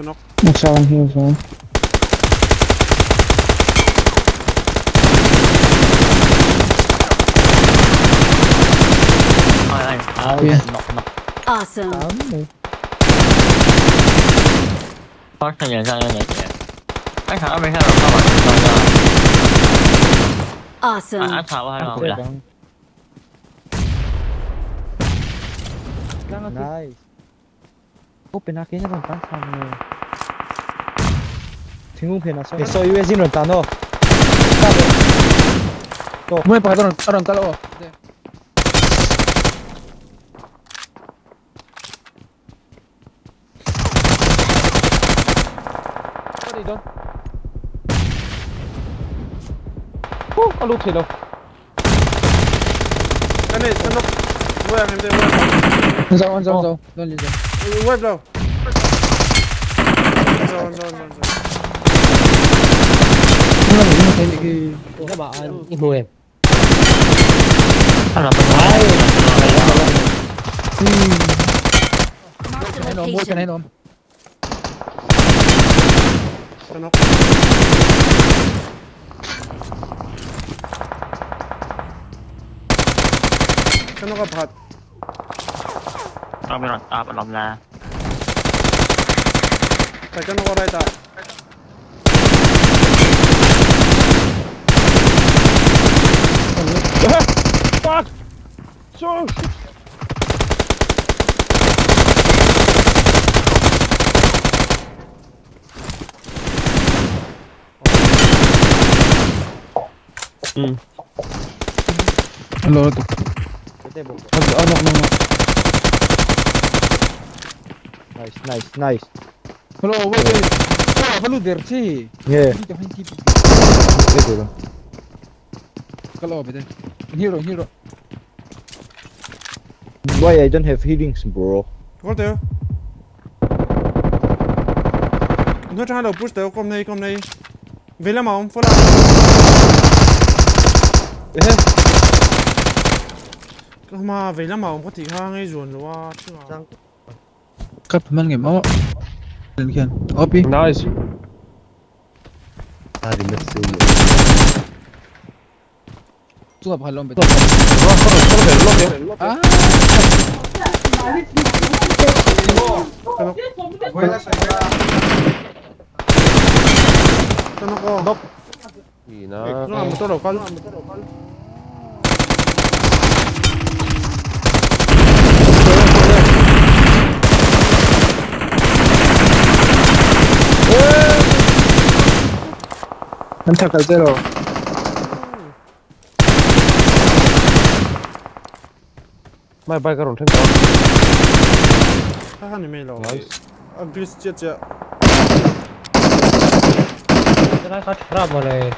Knock. I saw him here as well. Ai ai. Yeah. Knock knock. Awesome. 发生点上有哪些？哎，啥没看到，看完 Awesome. 啊，查我还没回来。 Nice. Oh, pinaki na bang pan Tinggung pin asa. So you as in tano. Mui pa aron aron kalo. Đi đâu? Ô, có lúc thì đâu. Cái này nó web em đây web. Zao zao zao. Don't leave. Web đâu? Zone zone zone zone. Các bạn ít mùi em. 看到 Marked a Cái nó mua cái này location. nó. Knock. Cái nó có phạt. 到没了，啊，不老啦。 Tại cái nó có đây ta. Fuck! So shit. Hello. Oh no no no. Nice, nice, nice. Hello, wait wait. Oh, balu der chi. Yeah. Kalau bete. Hero hero. Why I don't have healings, bro? Có tiêu. Nó cho hai đầu push tiêu, com này com này. Về làm ông, follow. Mà về làm ông có thể hàng ngay ruồn rồi à, chứ mà. Cấp man game oh. Lên khian. OP. Nice. Chú gặp halom bete. Ah. Cho nó có. Nó. Nó làm một tô đầu con. Anh thật là zero. Mai bay cái rồng trên đó. Khá khá này mày lo. Nice. À, Chris chết chưa? Cái đó có trap mà này.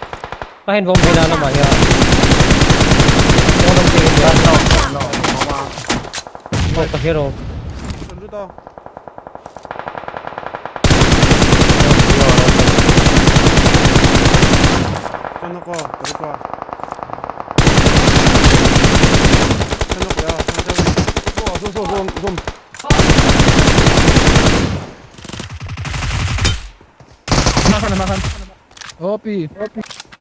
Có hình vòng Vina nó mà nhờ. Nó đồng tiền No no Không có hero. Chuẩn rút to. Cho nó có, cho nó có. Cho nó có, cho nó. Zo zo zo zo. Makan makan. OP. OP.